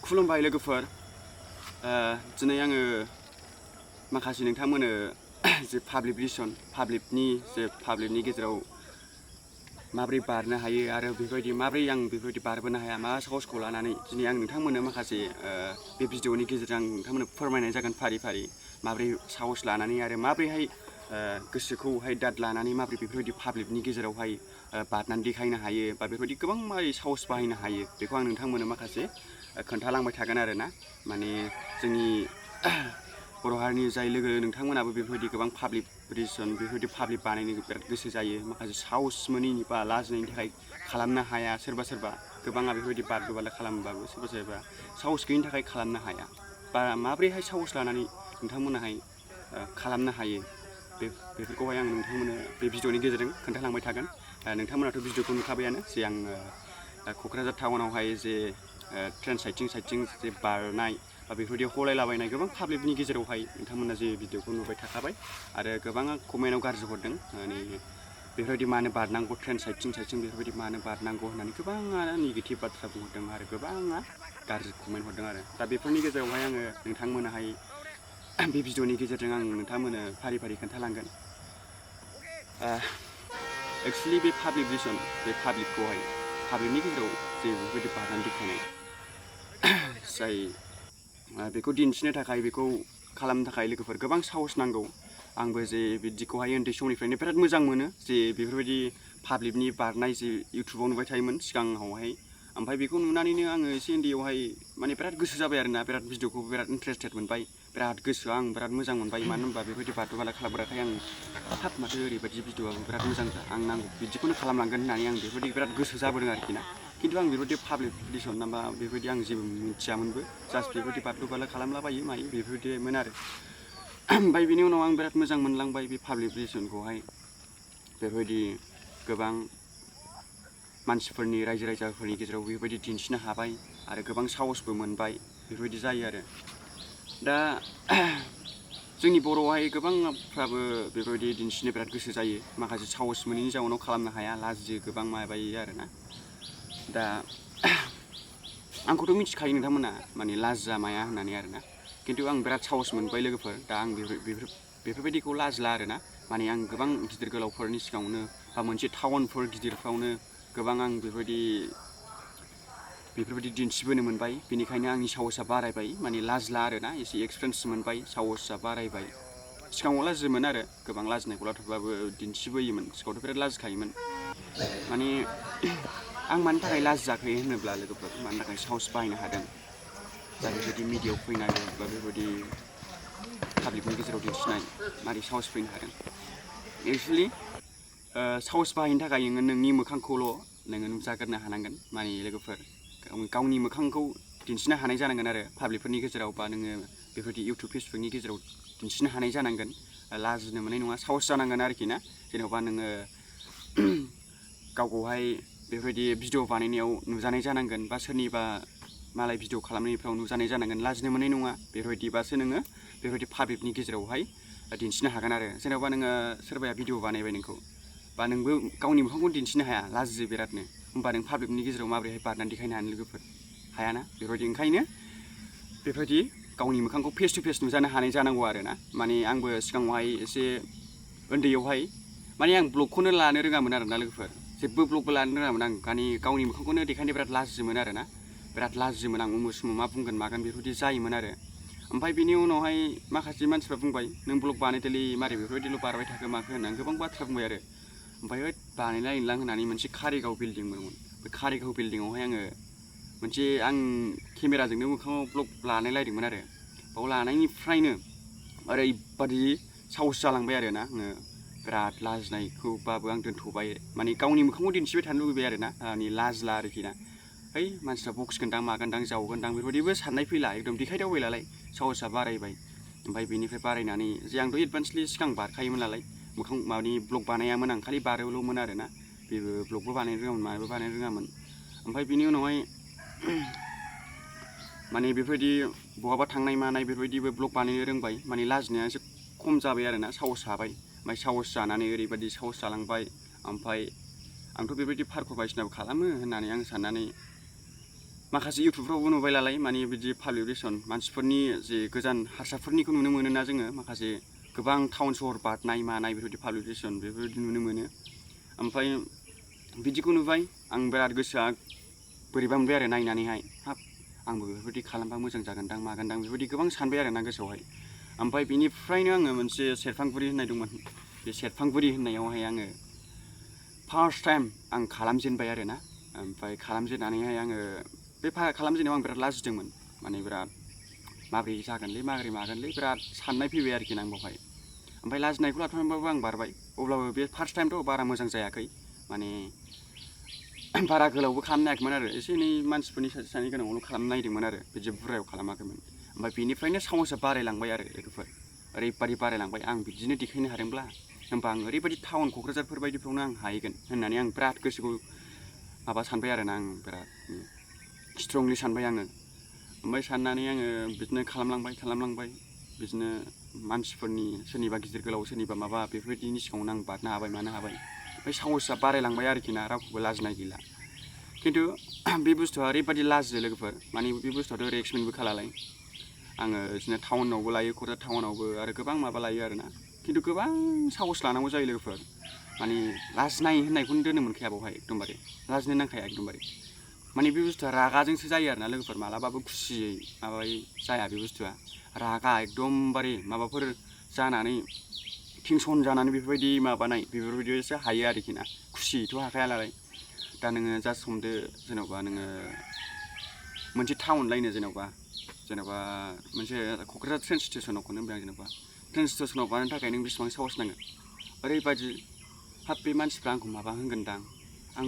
खुलुमबाय लोगोफोर दिनै आङो माखासे नोंथांमोननो जे पाब्लिकनि गेजेराव माबोरै बारनो हायो आरो बेबायदि माबोरै आं बेबायदि बारबोनो हाया मा साहसखौ लानानै दिनै आं नोंथांमोननो माखासे बे भिडिअनि गेजेरजों आं नोंथांमोननो फोरमायनाय जागोन फारि फारि माबोरै साहस लानानै आरो माबोरैहाय गोसोखौहाय दाद लानानै माबोरै बेफोरबायदि पाब्लिकनि गेजेरावहाय बारनानै देखायनो हायो बा बेफोरबायदि गोबां माबोरै साहस बाहायनो हायो बेखौ आं नोंथांमोननो माखासे खोन्थालांबाय थागोन आरो ना माने जोंनि बर' हारिनि जाय लोगो नोंथांमोनाबो बेफोरबायदि गोबां बेफोरबायदि पाब्लिक बानायनो बिराद गोसो जायो माखासे साहस मोनैनि बा लाजिनायनि थाखाय खालामनो हाया सोरबा गोबांआ बेफोरबायदि बारलु बारला खालामबाबो सोरबा साहस गैयिनि थाखाय खालामनो हाया बा माबोरैहाय साहस लानानै नोंथांमोनाहाय खालामनो हायो बेफोरखौहाय आं नोंथांमोननो बे भिडिअनि गेजेरजों खोन्थालांबाय थागोन नोंथांमोनाथ' भिडिअखौ नुखाबायानो जे आं क'क्राझार टाउनावहाय जे ट्रेन साइथिं जे बारनाय बा बेफोरबायदि हलायलाबायनाय गोबां पाब्लिकनि गेजेरावहाय नोंथांमोना जे भिडिअखौ नुबाय थाखाबाय आरो गोबाङा कमेन्टआव गाज्रि हरदों माने बेफोरबायदि मानो बारनांगौ ट्रेन साइथिं बेफोरबायदि मानो बारनांगौ होननानै गोबाङानो नेगेटिभ बाथ्रा बुंहरदों आरो गोबाङा गाज्रि कमेन्ट हरदों आरो दा बेफोरनि गेजेरावहाय आङो नोंथांमोनाहाय बे भिडिअनि गेजेरजों आं नोंथांमोननो फारि फारि खोन्थालांगोन एक्सुवेलि बे पाब्लिकनि गेजेराव जे बेफोरबायदि बारनानै देखायनाय जाय बेखौ दिन्थिनो थाखाय बेखौ खालामनो थाखाय लोगोफोर गोबां साहस नांगौ आंबो जे बिदिखौहाय उन्दै समनिफ्रायनो बिराद मोजां मोनो जे बेफोरबायदि पाब्लिकनि बारनाय जे इउटुबाव नुबाय थायोमोन सिगाङावहाय ओमफ्राय बेखौ नुनानैनो आङो एसे उन्दैयावहाय माने बिराद गोसो जाबाय आरोना बिराद भिडिअखौ बिराद इन्टारेस्टेड मोनबाय बिराद गोसोआ आं बिराद मोजां मोनबाय मानो होनबा बेफोरबायदि बारलु बारला खालामग्राखाय आं हाब माथो ओरैबायदि भिडिअआबो बिराद मोजां आं नांगौ बिदिखौनो खालामलांगोन होननानै आं बेफोरबायदि बिराद गोसो जाबोदों आरोखि ना खिन्थु आं बेफोरबायदि पाब्लिक नामा बेफोरबायदि आं जेबो मिथियामोनबो जास्ट बेफोरबायदि बारलु बारला खालामलाबायो मायो बेफोरबायदिमोन आरो ओमफ्राय बिनि उनाव आं बिराद मोजां मोनलांबाय बे पाब्लिक रिलेसनखौहाय बेफोरबायदि गोबां मानसिफोरनि रायजो राजाफोरनि गेजेराव बेबायदि दिन्थिनो हाबाय आरो गोबां साहसबो मोनबाय बेफोरबायदि जायो आरो दा जोंनि बर'आवहाय गोबांफ्राबो बेफोरबायदि दिन्थिनो बिराद गोसो जायो माखासे साहस मोनैनि जाउनाव खालामनो हाया लाजियो गोबां माबायो आरोना दा आंखौथ' मिथिखायो नोंथांमोना माने लाजिया माया होननानै आरोना खिन्थु आं बिराद साहस मोनबाय लोगोफोर दा आं बेफोरबायदिखौ लाजिला आरोना माने आं गोबां गिदिर गोलावफोरनि सिगाङावनो बा मोनसे टाउनफोर गिदिरफ्रावनो गोबां आं बेफोरबायदि दिन्थिबोनो मोनबाय बेनिखायनो आंनि साहसआ बारायबाय माने लाजिला आरोना एसे एक्सपिरियेन्स मोनबाय साहसआ बारायबाय सिगाङाव लाजियोमोन आरो गोबां लाजिनायखौ लाथ'बाबो दिन्थिबोयोमोन सिगाङावथ' बिराद लाजिखायोमोन माने आं मानि थाखाय लाजियाखै होनोब्ला लोगोफोर मानि थाखाय साहस बाहायनो हादों दा बेबायदि मिडियायाव फैनाय बा बेबायदि पाब्लिकनि गेजेराव दिन्थिनाय मारै साहस फैनो हादों एक्सुवेलि साहस बाहायनो थाखाय नोङो नोंनि मोखांखौल' नोङो नुजाग्रोनो हानांगोन माने लोगोफोर गावनि मोखांखौ दिन्थिनो हानाय जानांगोन आरो पाब्लिकफोरनि गेजेराव बा नोङो बेफोरबायदि इउटुब फेसबुकनि गेजेराव दिन्थिनो हानाय जानांगोन लाजिनो मोननाय नङा साहस जानांगोन आरोखि ना जेनेबा नोङो गावखौहाय बेफोरबायदि भिडिअ बानायनायाव नुजानाय जानांगोन बा सोरनिबा मालाय भिडिअ खालामनायफ्राव नुजानाय जानांगोन लाजिनो मोननाय नङा बेफोरबायदिबासो नोङो बेफोरबायदि पाब्लिकनि गेजेरावहाय दिन्थिनो हागोन आरो जेनेबा नोङो सोरबाया भिडिअ बानायबाय नोंखौ बा नोंबो गावनि मोखांखौ दिन्थिनो हाया लाजियो बिरादनो होमबा नों पाब्लिकनि गेजेराव माबोरैहाय बारनानै देखायनो हानो लोगोफोर हायाना बेफोरबायदि ओंखायनो बेफोरबायदि गावनि मोखांखौ फेस टु फेस नुजानो हानाय जानांगौ आरो ना माने आंबो सिगाङावहाय एसे उन्दैयावहाय माने आं ब्लगखौनो लानो रोङामोन आरोना लोगोफोर जेबो ब्लगबो लानो रोङामोन आं माने गावनि मोखांखौनो देखायनो बिराद लाजियोमोन आरोना बिराद लाजियोमोन आं उमुख सुमुख मा बुंगोन मागोन बेफोरबायदि जायोमोन आरो ओमफ्राय बिनि उनावहाय माखासे मानसिफ्रा बुंबाय नों ब्लग बानायदोलै मारै बेफोरबायदिल' बारबाय थाखो माखो होननानै गोबां बाथ्रा बुंबाय आरो ओमफ्राय बानायलायनोलां होननानै मोनसे कारिगाव बिल्डिं मोनमोन बे कारिगाव बिल्डिङावहाय आङो मोनसे आं केमेराजोंनो मोखाङाव ब्लग लानायलायदोंमोन आरो बाव लानायनिफ्रायनो ओरैबादि साहस जालांबाय आरोना आङो बिराद लाजिनायखौबाबो आं दोनथ'बाय माने गावनि मोखांखौ दिन्थिबाय थानो लुबैबाय आरोना माने लाजिला आरोखि ना है मानसिफ्रा बखिगोनदां मागोनदां जावगोनदां बेफोरबायदिबो साननाय फैला एकदम देखायदावबायलाय साहसआ बारायबाय ओमफ्राय बेनिफ्राय बारायनानै जे आंथ' एडभान्सलि सिगां बारखायोमोन नालाय मोखां माबानि ब्लग बानायामोन आं खालि बारोल'मोन आरोना बेबो ब्लगबो बानायनो रोङामोन माबो बानायनो रोङामोन ओमफ्राय बिनि उनावहाय माने बेफोरबायदि बहाबा थांनाय मानाय बेफोरबायदिबो ब्लग बानायनो रोंबाय माने लाजिनाया एसे खम जाबाय आरोना साहस हाबाय ओमफ्राय साहस जानानै ओरैबायदि साहस जालांबाय ओमफ्राय आंथ' बेबायदि फारखौ बायदिसिनाबो खालामो होननानै आं साननानै माखासे इउटुबफ्रावबो नुबाय नालाय माने बिदि पाब्लिकेसन मानसिफोरनि जे गोजान हारसाफोरनिखौ नुनो मोनोना जोङो माखासे गोबां टाउन सहर बारनाय मानाय बेफोरबायदि पाब्लिकेसन बेफोरबायदि नुनो मोनो ओमफ्राय बिदिखौ नुबाय आं बिराद गोसोआ बोरैबा मोनबाय आरो नायनानैहाय हाब आंबो बेफोरबायदि खालामबा मोजां जागोनदां मागोनदां बेफोरबायदि गोबां सानबाय आरो ना गोसोआवहाय ओमफ्राय बिनिफ्रायनो आङो मोनसे सेरफांगुरि होननाय दंमोन बे सेरफांगुरि होननायावहाय आङो फार्स्ट टाइम आं खालामजेनबाय आरो ना ओमफ्राय खालामजेननानैहाय आङो बे खालामजेननायाव आं बिराद लाजिदोंमोन माने बिराद माबोरै जागोनलै माबोरै मागोनलै बिराद साननाय फैबाय आरोखि ना आं बावहाय ओमफ्राय लाजिनायखौ लाथ'नानैबाबो आं बारबाय अब्लाबो बे फार्स्ट टाइमथ' बारा मोजां जायाखै माने बारा गोलावबो खालामनो हायाखैमोन आरो एसे एनै मानसिफोरनि सासे सानै गोनाङावल' खालामनो नागिरदोंमोन आरो बिदि बुरजायाव खालामाखैमोन ओमफ्राय बेनिफ्रायनो साहसआ बारायलांबाय आरो लोगोफोर ओरैबादि बारायलांबाय आं बिदिनो देखायनो हादोंब्ला होमबा आं ओरैबायदि टाउन क'क्राझारफोर बायदिफ्रावनो आं हाहैगोन होननानै आं बिराद गोसोखौ माबा सानबाय आरो ना आं बिराद स्ट्रंलि सानबाय आङो ओमफ्राय साननानै आङो बिदिनो खालामलांबाय बिदिनो मानसिफोरनि सोरनिबा गिदिर गोलाव सोरनिबा माबा बेफोरबायदिनि सिगाङावनो आं बारनो हाबाय मानो हाबाय ओमफ्राय साहसआ बारायलांबाय आरोखि ना रावखौबो लाजिनाय गैला खिन्थु बे बुस्थुआ ओरैबायदि लाजियो लोगोफोर माने बे बुस्थुआथ' रिएक्समेन्टबो खालालाय आङो बिदिनो टाउनावबो लायो क'क्राझार टाउनावबो आरो गोबां माबा लायो आरो ना खिन्थु गोबां साहस लानांगौ जायो लोगोफोर माने लाजिनाय होननायखौनो दोननो मोनखाया बावहाय एकदमबारे लाजिनो नांखाया एकदमबारे माने बे बुस्थुआ रागाजोंसो जायो आरो ना लोगोफोर मालाबाबो खुसियै माबायै जाया बे बुस्थुआ रागा एकदमबारे माबाफोर जानानै टेनसन जानानै बेफोरबायदि माबानाय बेफोरबायदिसो हायो आरोखि ना खुसियैथ' हाखाया नालाय दा नोङो जास्ट हमदो जेन'बा नोङो मोनसे टाउन लायनो जेन'बा मोनसे क'क्राझार ट्रेन स्टेसनावखौनो होनबाय आं जेन'बा ट्रेन स्टेसनाव बारनो थाखाय नों बेसेबां साहस नांगोन ओरैबायदि हाब बे मानसिफ्रा आंखौ माबा होनगोनदां आं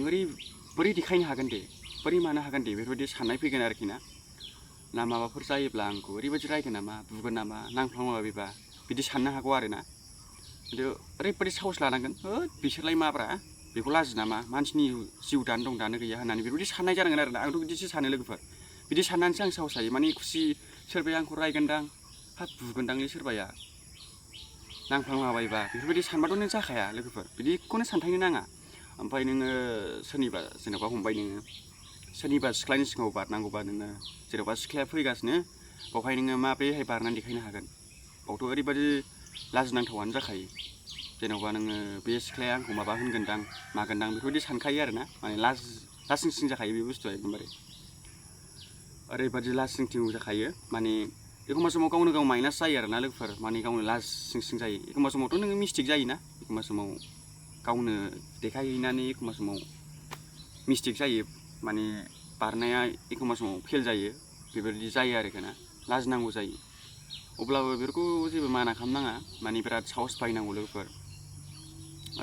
बोरै देखायनो हागोन दे बोरै मानो हागोन दे बेफोरबायदि साननाय फैगोन आरोखि ना माबाफोर जायोब्ला आंखौ ओरैबायदि रायगोन नामा बुगोन नामा नांफ्लांलाबायबा बिदि साननो हागौ आरो ना खिन्थु ओरैबायदि साहस लानांगोन बिसोरलाय माब्रा बेखौ लाजि नामा मानसिनि जिउ दानो दं दानो गैया होननानै बेबायदि साननाय जानांगोन आरो ना आंथ' बिदिसो सानो लोगोफोर बिदि साननानैसो आं साहस लायो माने खुसि सोरबाया आंखौ रायगोनदां हाब बुगोनदांलै सोरबाया नांफ्लांलाबायबा बेफोरबायदि सानबाथ' नों जाखाया लोगोफोर बिदिखौनो सानथायनो नाङा ओमफ्राय नोङो सोरनिबा जेन'बा हमबाय नोङो सोरनिबा सिख्लानि सिगाङाव बारनांगौबा नोङो जेन'बा सिख्लाया फैगासिनो बावहाय नोङो माब्रैहाय बारनानै देखायनो हागोन बावथ' ओरैबायदि लाजिनांथावानो जाखायो जेन'बा नोङो बे सिख्लाया आंखौ माबा होनगोनदां मागोनदां बेफोरबायदि सानखायो आरो ना माने लासिंसिं जाखायो बे बुस्थुआ एकदमबारे ओरैबायदि लासिंसिं जाखायो माने एखमबा समाव गावनो गाव माइनास जायो आरो ना लोगोफोर माने गावनो लासिंसिं जायो एखमबा समावथ' नोङो मिस्टेक जायोना एखमबा समाव गावनो देखायहैनानै एखमबा समाव मिस्टेक जायो माने बारनाया एखमबा समाव फेल जायो बेबायदि जायो आरोखि ना लाजिनांगौ जायो अब्लाबो बेफोरखौ जेबो माना खालामनाङा माने बिराद साहस बाहायनांगौ लोगोफोर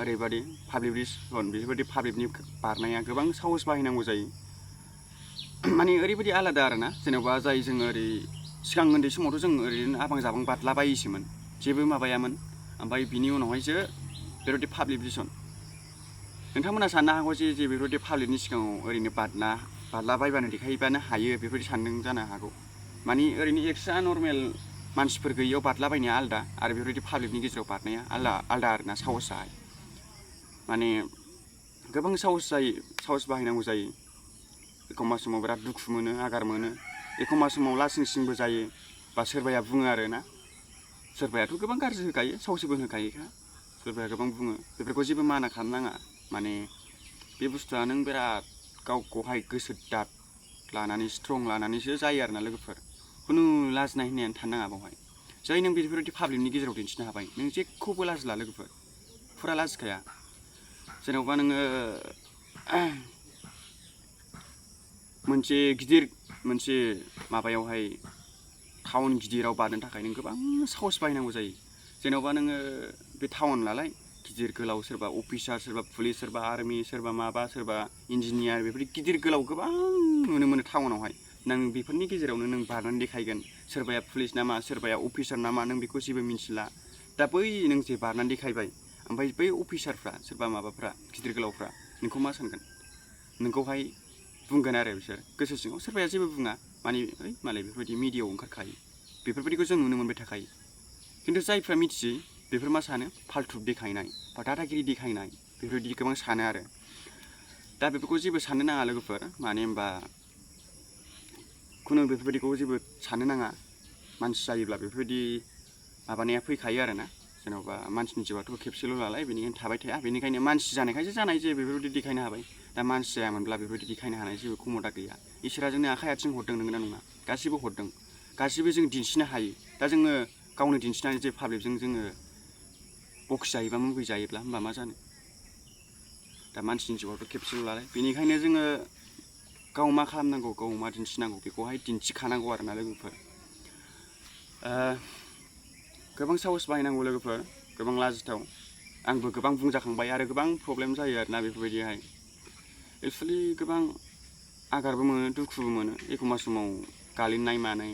ओरैबायदि बेफोरबायदि पाब्लिकनि बारनाया गोबां साहस बाहायनांगौ जायो माने ओरैबायदि आलादा आरो ना जेन'बा जाय जोङो ओरै सिगां उन्दै समावथ' जों ओरैनो आबां जाबां बारलाबायोसोमोन जेबो माबायामोन ओमफ्राय बिनि उनावहायसो बेफोरबायदि पाब्लिकेसन नोंथांमोना साननो हागौ जे बेफोरबायदि पाब्लिकनि सिगाङाव ओरैनो बारलाबायबानो देखायबानो हायो बेफोरबायदि सानदों जानो हागौ माने ओरैनो एक्सट्रा नर्मेल मानसिफोर गैयैयाव बारलाबायनाया आलादा आरो बेफोरबायदि पाब्लिकनि गेजेराव बारनाया आलादा आरो ना साहसआ माने गोबां साहस बाहायनांगौ जायो एखमबा समाव बिराद दुखु मोनो आघार मोनो एखमबा समाव लासिंसिंबो जायो बा सोरबाया बुङो आरो ना सोरबायाथ' गोबां गाज्रि होखायो साहसबो होखायोखा सोरबाया गोबां बुङो बेफोरखौ जेबो माना खालामनाङा माने बे बुस्थुआ नों बिराद गावखौहाय गोसो दाद लानानै स्ट्रं लानानैसो जायो आरो ना लोगोफोर खुनु लाजिनाय होननायानो थानो नाङा बावहाय जै नों बेफोरबायदि पाब्लिकनि गेजेराव दिन्थिनो हाबाय नों जेखौबो लाजिला लोगोफोर फुरा लाजिखाया जेन'बा नोङो मोनसे माबायावहाय टाउन गिदिराव बारनो थाखाय नों गोबां साहस बाहायनांगौ जायो जेन'बा नोङो बे टाउन नालाय गिदिर गोलाव सोरबा अफिसार सोरबा पुलिस सोरबा आर्मि सोरबा माबा सोरबा इन्जिनियार बेफोरबायदि गिदिर गोलाव गोबां नुनो मोनो टाउनावहाय नों बेफोरनि गेजेरावनो नों बारनानै देखायगोन सोरबाया पुलिस नामा सोरबाया अफिसार नामा नों बेखौ जेबो मिन्थिला दा बै नों जे बारनानै देखायबाय ओमफ्राय बै अफिसारफ्रा सोरबा माबाफ्रा गिदिर गोलावफ्रा नोंखौ मा सानगोन नोंखौहाय बुंगोन आरो बिसोर गोसो सिङाव सोरबाया जेबो बुङा माने मालाय बेफोरबायदि मिडियाआव ओंखारखायो बेफोरबायदिखौ जों नुनो मोनबाय थाखायो खिन्थु जायफ्रा मिथियो बेफोर मा सानो फाल्थु देखायनाय बा दादागिरि देखायनाय बेफोरबायदि गोबां सानो आरो दा बेफोरखौ जेबो साननो नाङा लोगोफोर मानो होनबा खुनु बेफोरबायदिखौ जेबो साननो नाङा मानसि जायोब्ला बेफोरबायदि माबानाया फैखायो आरोना जेन'बा मानसिनि जिउआथ' खेबसेल' नालाय बेनिखायनो थाबाय थाया बेनिखायनो मानसि जानायखायसो जानाय जे बेफोरबायदि देखायनो हाबाय दा मानसि जायामोनब्ला बेफोरबायदि देखायनो हानाय जेबो खमथा गैया इसोरा जोंनो आखाइ आथिं हरदों नंगौना नङा गासिबो हरदों गासिबो जों दिन्थिनो हायो दा जोङो गावनो दिन्थिनानै जे पाब्लिकजों जोङो बखिजायोबा मुगैजायोब्ला होमबा मा जानो दा मानसिनि जिउआथ' खेबसेल' नालाय बेनिखायनो जोङो गाव मा खालामनांगौ गाव मा दिन्थिनांगौ बेखौहाय दिन्थिखानांगौ आरोना लोगोफोर गोबां साहस बाहायनांगौ लोगोफोर गोबां लाजिथाव आंबो गोबां बुंजाखांबाय आरो गोबां प्रब्लेम जायो आरोना बेफोरबायदिहाय एक्सुवेलि गोबां आघातबो मोनो दुखुबो मोनो एखमबा समाव गालिननाय मानाय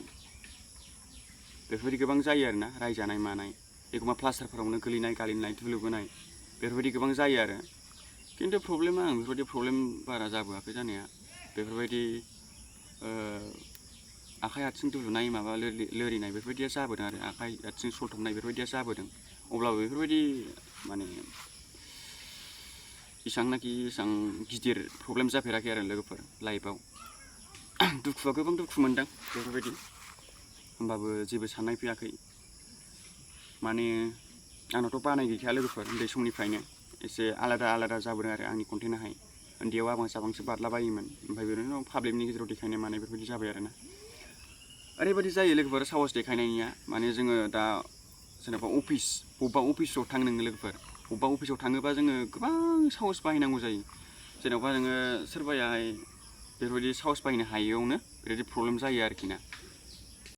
बेफोरबायदि गोबां जायो आरोना रायजानाय मानाय एखमबा प्लास्टारफोरावनो गोलैनाय गालिननाय दुलुबोनाय बेफोरबायदि गोबां जायो आरो खिन्थु प्रब्लेमा आं बेफोरबायदि प्रब्लेम बारा जाबोआखै जानाया बेफोरबायदि आखाइ आथिं दुलुनाय माबा लोरिनाय बेफोरबायदिया जाबोदों आरो आखाइ आथिं सलथबनाय बेफोरबायदिया जाबोदों अब्लाबो बेफोरबायदि माने इसां गिदिर प्रब्लेम जाफेराखै आरो लोगोफोर लाइफआव दुखुआ गोबां दुखु मोनदों बेफोरबायदि होमबाबो जेबो साननाय फैयाखै माने आंनावथ' बानाय गैखाया लोगोफोर उन्दै समनिफ्रायनो एसे आलादा जाबोदों आरो आंनि कन्टेन्टआहाय उन्दैयाव आबां साबांसो बारलाबायोमोन ओमफ्राय बेनि उनाव पाब्लिकनि गेजेराव देखायनाय मानाय बेफोरबायदि जाबाय आरोना ओरैबायदि जायो लोगोफोर साहस देखायनायनिया माने जोङो दा जेनेबा बबेबा अफिसफ्राव थां नोङो लोगोफोर बबेबा अफिसाव थाङोबा जोङो गोबां साहस बाहायनांगौ जायो जेनेबा नोङो सोरबायाहाय बेफोरबायदि साहस बाहायनो हायैयावनो बेबायदि प्रब्लेम जायो आरोखि ना